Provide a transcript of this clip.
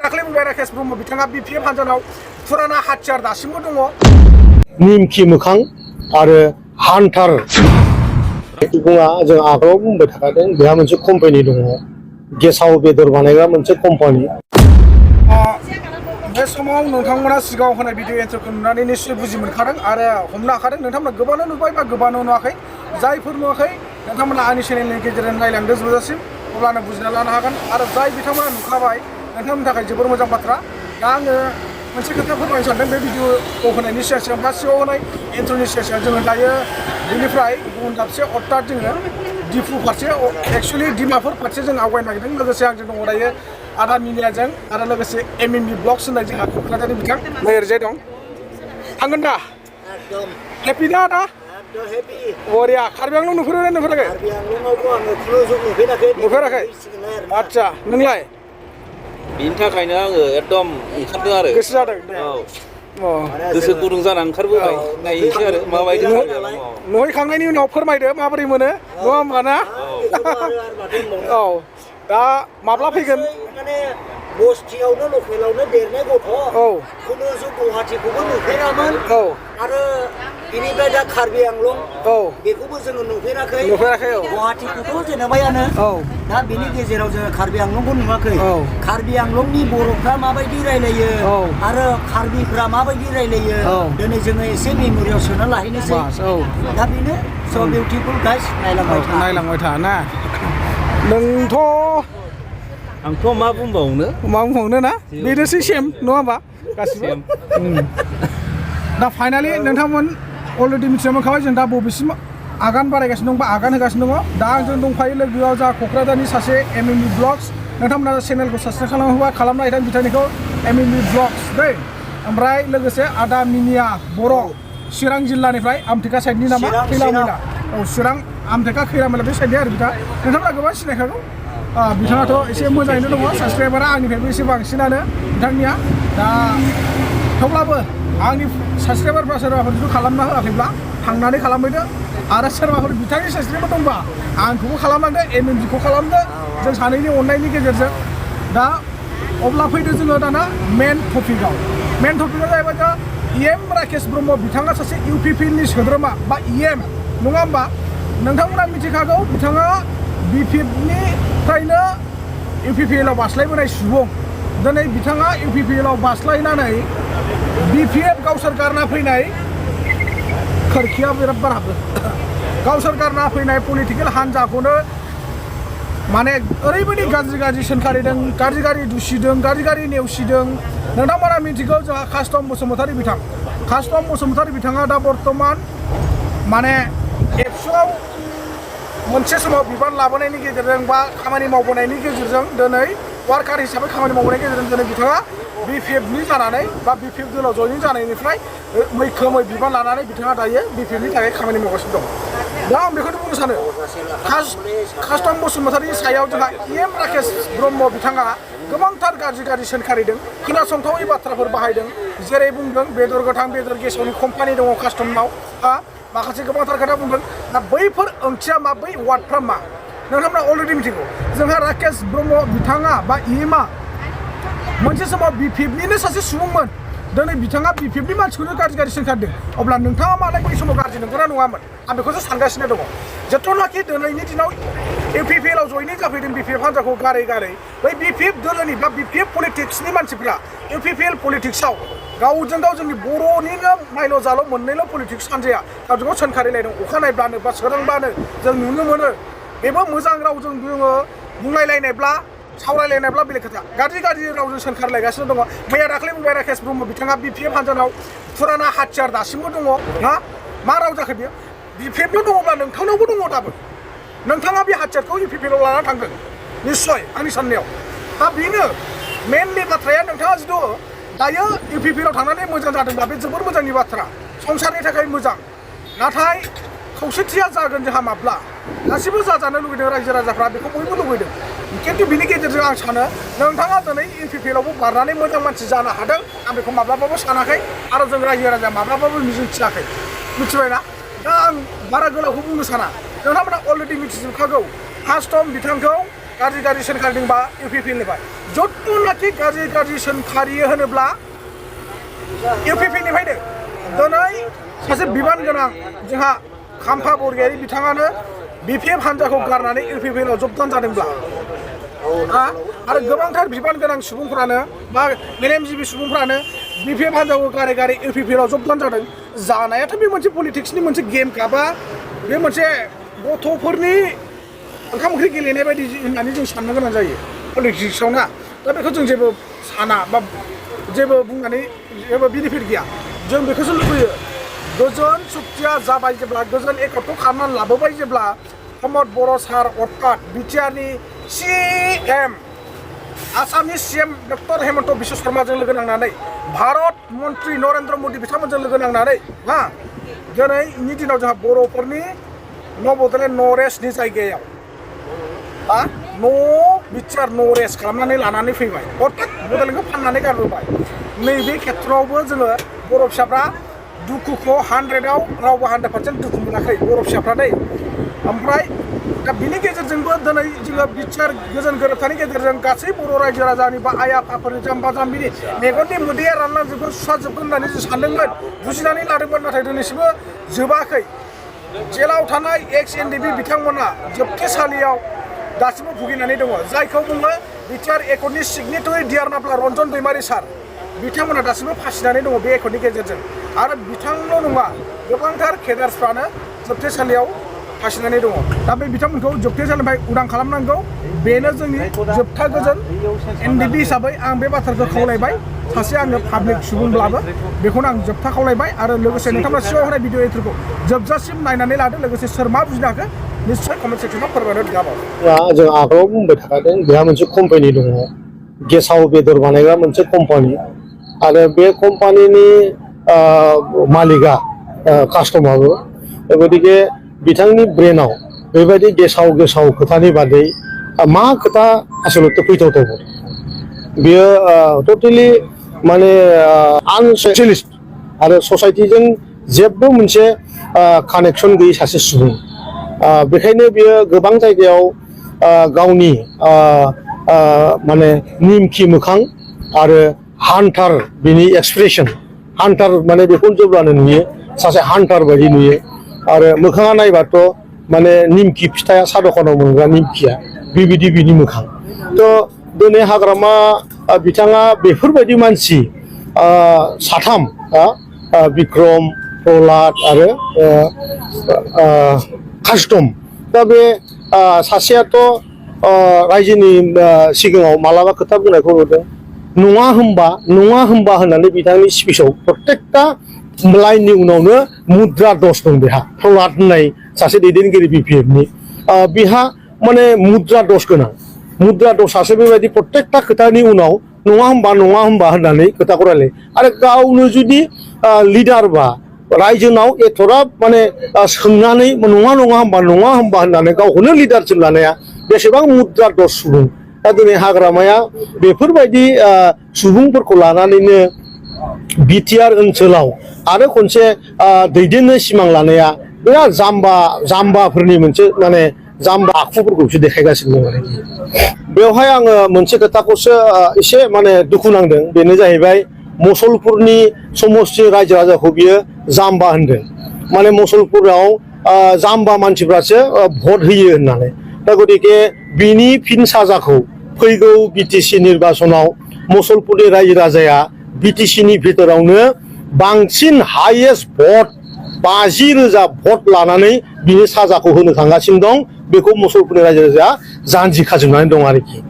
दाख्लै बुंबाय राकेश ब्रह्म बिथाङा बिपिएफ हान्जानाव फुराना हाथियार दासिमबो दङ निमखि मोखां आरो हान्टार सुबुङा जों आगोलाव बुंबाय थाखादों बेहा मोनसे कम्पानि दङ गेसाव बेदर बानायग्रा मोनसे कम्पानि बे समाव नोंथांमोना सिगाङाव होनाय भिडिअ एन्सारखौ नुनानै निश्चय बुजि मोनखादों आरो हमनो हाखादों नोंथांमोना गोबानो नुबाय बा गोबानो नुवाखै जायफोर नुवाखै नोंथांमोना आंनि चेनेलनि गेजेरजों नायलांदो जोबजासिम अब्लानो बुजिना लानो हागोन आरो जाय बिथांमोना नुखाबाय नोंथांमोननि थाखाय जोबोर मोजां बाथ्रा दा आङो मोनसे खोथा फोरमायनो सानदों बे भिडिअखौ होनायनि सिगां बा सिगाङाव होनाय एन्ट्रनि सिगां जोङो दायो बेनिफ्राय गुबुन दाबसे अर्थात जोङो दिफु फारसे एक्सुवेलि डिमापुर फारसे जों आवगायनो नागिरदों लोगोसे आंजों दङ दायो आदा मिनियाजों आरो लोगोसे एमएमबि ब्लग्स होननाय जोंहा क'क्राझारनि बिथां ओरैजाय दं थांगोन दा हेपि ना दा बरिया कार्बि आंलं नुफेराखै नुफेराखै आदसा नोंलाय बिनि थाखायनो आङो एकदम ओंखारदों आरो गोसो जादों गोसो गुदुं जानानै ओंखारबोबाय नायनोसै आरो माबायदि नुहैखांनायनि उनाव फोरमायदो माबोरै मोनो नङा होमबा ना औ दा माब्ला फैगोन बस्तियावनो लकेलावनो देरनाय गथ' खुनु जों गुवाहाटिखौबो नुफेरामोन आरो बेनिफ्राय दा कार्बि आंलं बेखौबो जोङो नुफेराखै गुवाहाटिखौथ' जेनेबायानो दा बेनि गेजेराव जोङो कार्बि आंलंखौ नुवाखै कार्बि आंलंनि बर'फ्रा माबायदि रायलायो आरो कार्बिफ्रा माबायदि रायलायो दिनै जोङो एसे मेम'रियाव सोना लाहैनोसै दा बेनो स' बिउटिफुल गाइस नायलांबाय था ना नोंथ' आंथ' मा बुंबावनो ना बेनोसै सेम नङा होमबा गासिबो दा फाइनालि नोंथांमोन अलरेडि मिथिना मोनखाबाय जों दा बबेसिम आगान बारायगासिनो दं बा आगान होगासिनो दङ दा आंजों दंफायो लोगोआव जा क'क्राझारनि सासे एमएमबि ब्लग्स नोंथांमोना चेनेलखौ साबस्क्राइब खालामोबा खालामना होदों बिथांनिखौ एमएमबि ब्लग्स दै ओमफ्राय लोगोसे आदा मिनिया बर' चिरां जिल्लानिफ्राय आमथेखा साइडनि नामा खैलामैला चिरां आमथेखा खैलामैला बे साइडनि आरो नोंथांमोना गोबां सिनायखागौ बिथाङाथ' एसे मोजाङैनो दङ साबस्क्राइबारा आंनिफ्रायबो एसे बांसिनानो बिथांनिया दा थेवब्लाबो आंनि साबस्क्राइबारफ्रा सोरबाफोर जुदि खालामना होआखैब्ला थांनानै खालामहैदो आरो सोरबाफोर बिथांनि साबस्क्राइबार दंबा आंखौबो खालामलांदो एमएमबिखौ खालामदो जों सानैनि अननायनि गेजेरजों दा अब्ला फैदो जोङो दाना मेन टपिकआ जाहैबाय दा इएम राकेश ब्रह्म बिथाङा सासे इउपिपिएलनि सोद्रोमा बा इएम नङा होमबा नोंथांमोना मिथिखागौ बिथाङा बिपिएफनिफ्रायनो इउपिपिएलआव बास्लायबोनाय सुबुं दिनै बिथाङा इउपिपिएलआव बास्लायनानै बिपिएफ गावसोर गारना फैनाय खोरखिया बिराद बार हाबो गावसोर गारना फैनाय पलिटिकेल हान्जाखौनो माने ओरैबायदि गाज्रि सोंखारिदों गाज्रि दुसिदों गाज्रि नेवसिदों नोंथांमोना मिथिगौ जोंहा कास्टम बसुमतारी बिथाङा दा बर्तमान माने एबसुआव मोनसे समाव बिबान लाबोनायनि गेजेरजों बा खामानि मावबोनायनि गेजेरजों दिनै वार्कार हिसाबै खामानि मावबोनायनि गेजेरजों दिनै बिथाङा बिपिएफनि जानानै बा बिपिएफ दलाव जयनिं जानायनिफ्राय मैखोमै बिबान लानानै बिथाङा दायो बिपिएफनि थाखाय खामानि मावगासिनो दं दा आं बेखौनो बुंनो सानो कास्टम बसुमतारीनि सायाव जोंहा इएम राकेश ब्रह्म बिथाङा गोबांथार गाज्रि सोंखारिदों खोनासंथावै बाथ्राफोर बाहायदों जेरै बुंदों बेदर गोथां बेदर गेसावनि कम्पानि दङ कास्टमनाव माखासे गोबांथार खोथा बुंदों दा बैफोर ओंथिया मा बै वार्डफ्रा मा नोंथांमोना अलरेडि मिथिगौ जोंहा राकेश ब्रह्म बिथाङा बा इएमआ मोनसे समाव बिपिएफनिनो सासे सुबुंमोन दिनै बिथाङा बिपिएफनि मानसिखौनो गाज्रि सोंखारदों अब्ला नोंथाङा मालाय बै समाव गाज्रि नंगौना नङामोन आं बेखौसो सानगासिनो दङ जेथ'नाखि दिनैनि दिनाव इउपिपिएलआव जयनिं जाफैदों बिपिएफ हान्जाखौ गारै बै बिपिएफ दोलोनि बा बिपिएफ पलिटिक्सनि मानसिफ्रा इउपिपिएल पलिटिक्सआव गावजों गाव जोंनि बर'निनो नायल' जाल' मोननैल' पलिटिक्स हान्जाया गावजों गाव सोंखारिलायदों अखा नायब्लानो बा सोरांब्लानो जों नुनो मोनो बेबो मोजां रावजों जोङो बुंलायलायनायब्ला सावरायलायनायब्ला बेलेग खोथा गाज्रि रावजों सोंखारलायगासिनो दङ मैया दाख्लै बुंबाय राकेश ब्रह्म बिथाङा बिपिएफ हान्जानाव फुराना हाथियार दासिमबो दङ मा राव जाखो बियो बिपिएफल' दङब्ला नोंथांनावबो दङ दाबो नोंथाङा बे हाथियारखौ इउपिपिएलआव लानानै थांगोन निस्सय आंनि साननायाव दा बेनो मेनलि बाथ्राया नोंथाङा जुदि दायो इउपिपिएलआव थांनानै मोजां जादोंब्ला बे जोबोर मोजांनि बाथ्रा संसारनि थाखाय मोजां नाथाय खौसेथिया जागोन जोंहा माब्ला गासिबो जाजानो लुगैदों रायजो राजाफ्रा बेखौ बयबो लुगैदों खिन्थु बिनि गेजेरजों आं सानो नोंथाङा दिनै इउपिपिएलआवबो बारनानै मोजां मानसि जानो हादों आं बेखौ माब्लाबाबो सानाखै आरो जों रायजो राजा माब्लाबाबो मिजिंथियाखै मिथिबायना दा आं बारा गोलावखौ बुंनो साना नोंथांमोना अलरेडि मिथिजोबखागौ कास्टम बिथांखौ गाज्रि सोंखारिदोंबा इउपिपिएलनिफ्राय जतनाखि गाज्रि सोंखारियो होनोब्ला इउपिपिएलनिफ्रायनो दिनै सासे बिबान गोनां जोंहा खाम्फा बरगयारि बिथाङानो बिपिएफ हान्जाखौ गारनानै इउपिपिएलआव जबदान जादोंब्ला आरो गोबांथार बिबान गोनां सुबुंफ्रानो बा मेलेमजिबि सुबुंफ्रानो बिपिएफ हान्जाखौ गारै इउपिपिएलआव जबदान जादों जानायाथ' बे मोनसे पलिटिक्सनि मोनसे गेमखा बा बे मोनसे गथ'फोरनि ओंखाम ओंख्रि गेलेनाय बायदि होननानै जों साननो गोनां जायो पलिटिक्सआव ना दा बेखौ जों जेबो साना बा जेबो बुंनानै जेबो बेनिफिट गैया जों बेखौसो लुबैयो गोजोन सुक्तिया जाबाय जेब्ला गोजोन एकर्डखौ खालामनानै लाबोबाय जेब्ला प्रमद बर' सार अर्थात बिटिआरनि CM आसामनि CM डक्टर हेमन्त बिश्व शर्माजों लोगो नांनानै भारत मन्त्रि नरेन्द्र मोदी बिथांमोनजों लोगो नांनानै दिनैनि दिनाव जोंहा बर'फोरनि न' बड'लेण्ड नरेशनि जायगायाव न' बिटिआर नरेश खालामनानै लानानै फैबाय अर्थात बड'लेण्डखौ फाननानै गारबोबाय नैबे खेत्रआवबो जोङो बर' फिसाफ्रा दुखुखौ 100आव रावबो 100% दुखु मोनाखै बर' फिसाफ्रा दै ओमफ्राय दा बिनि गेजेरजोंबो दिनै जोङो बिटिआर गोजोन गोरोबथानि गेजेरजों गासै बर' रायजो राजानि बा आइ आफाफोरनि जाम्बा जाम्बिनि मेगननि मोदैया रानलांजोबगोन सुस्राजोबगोन होननानै जों सानदोंमोन बुजिनानै लादोंमोन नाथाय दिनैसिमबो जोबाखै जेलाव थानाय ex-NDB बिथांमोना जोबथेसालियाव दासिमबो भुगिनानै दङ जायखौ बुङो बिटिआर एकर्डनि सिगनेटरि डियारनाब्ला रन्जन दैमारि सार बिथांमोना दासिमबो फासिनानै दङ बे एकर्डनि गेजेरजों आरो बिथांल' नङा गोबांथार केडार्सफ्रानो जोबथेसालियाव फासिनानै दङ दा बे बिथांमोनखौ जोबथेसालिनिफ्राय उदां खालामनांगौ बेनो जोंनि जोबथा गोजोन NDB हिसाबै आं बे बाथ्राखौ खावलायबाय सासे आङो पाब्लिक सुबुंब्लाबो बेखौनो आं जोबथा खावलायबाय आरो लोगोसे नोंथांमोना सिगाङाव होनाय भिडिअ एन्ट्रिखौ जोबजासिम नायनानै लादो लोगोसे सोर मा बुजिनो हाखो निश्चय कमेन्ट सेक्सनाव फोरमायनो गाबाव जों आगोलाव बुंबाय थाखादों बेहा मोनसे कम्पानि दङ गेसाव बेदर बानायग्रा मोनसे कम्पानि आरो बे कम्पानिनि मालिका कास्टमारबो गतिके बिथांनि ब्रेनाव बेबायदि गेसाव खोथानि बादै मा खोथा आसलते फैथावथाव बियो टटेलि माने आनसोशलिस्ट आरो ससाइटिजों जेबो मोनसे कानेक्सन गैयै सासे सुबुं बेखायनो बियो गोबां जायगायाव गावनि माने निमखि मोखां आरो हान्टार बिनि एक्सप्रेसन हान्टार माने बेखौ जेब्लानो नुयो सासे हान्टार बायदि नुयो आरो मोखाङा नायबाथ' माने निमखि फिथाया सा दखानाव मोनग्रा निमखिया बेबायदि बिनि मोखां थ' दिनै हाग्रामा बिथाङा बेफोरबायदि मानसि साथाम बिक्रम प्रहलाद आरो कास्टम दा बे सासेयाथ' रायजोनि सिगाङाव मालाबा खोथा बुंनायखौ नुदों नङा होनबा होननानै बिथांनि स्पिचआव प्रत्येकटा लाइननि उनावनो मुद्रा दस दं बेहा प्रहलाद होननाय सासे दैदेनगिरि बिपिएफनि बेहा माने मुद्रा दस गोनां मुद्रा दसासो बेबायदि प्रत्येकटा खोथानि उनाव नङा होनबा होननानै खोथाखौ रायलायो आरो गावनो जुदि लिडार बा रायजोनाव एथ'राब माने सोंनानै नङा होनबा होननानै गावखौनो लिडारसिप लानाया बेसेबां मुद्रा दस सुबुं दा दिनै हाग्रामाया बेफोरबायदि सुबुंफोरखौ लानानैनो बिटिआर ओनसोलाव आरो खनसे दैदेननो सिमां लानाया बिराद जाम्बाफोरनि मोनसे माने जाम्बा आखुफोरखौसो देखायगासिनो दं आरोखि बेवहाय आङो मोनसे खोथाखौसो एसे माने दुखु नांदों बेनो जाहैबाय मुसलपुरनि समस्ति रायजो राजाखौ बियो जाम्बा होनदों माने मुसलपुराव जाम्बा मानसिफ्रासो भट होयो होननानै दा गतिके बिनि फिन साजाखौ फैगौ बिटिसि निर्बाचनाव मुसलपुरनि रायजो राजाया बिटिसिनि भितरावनो बांसिन हाइएस्ट भट 50,000 भट लानानै बिनि साजाखौ होनो थांगासिनो दं बेखौ मुसलपुरनि रायजो राजाया जानजि खाजोबनानै दं आरोखि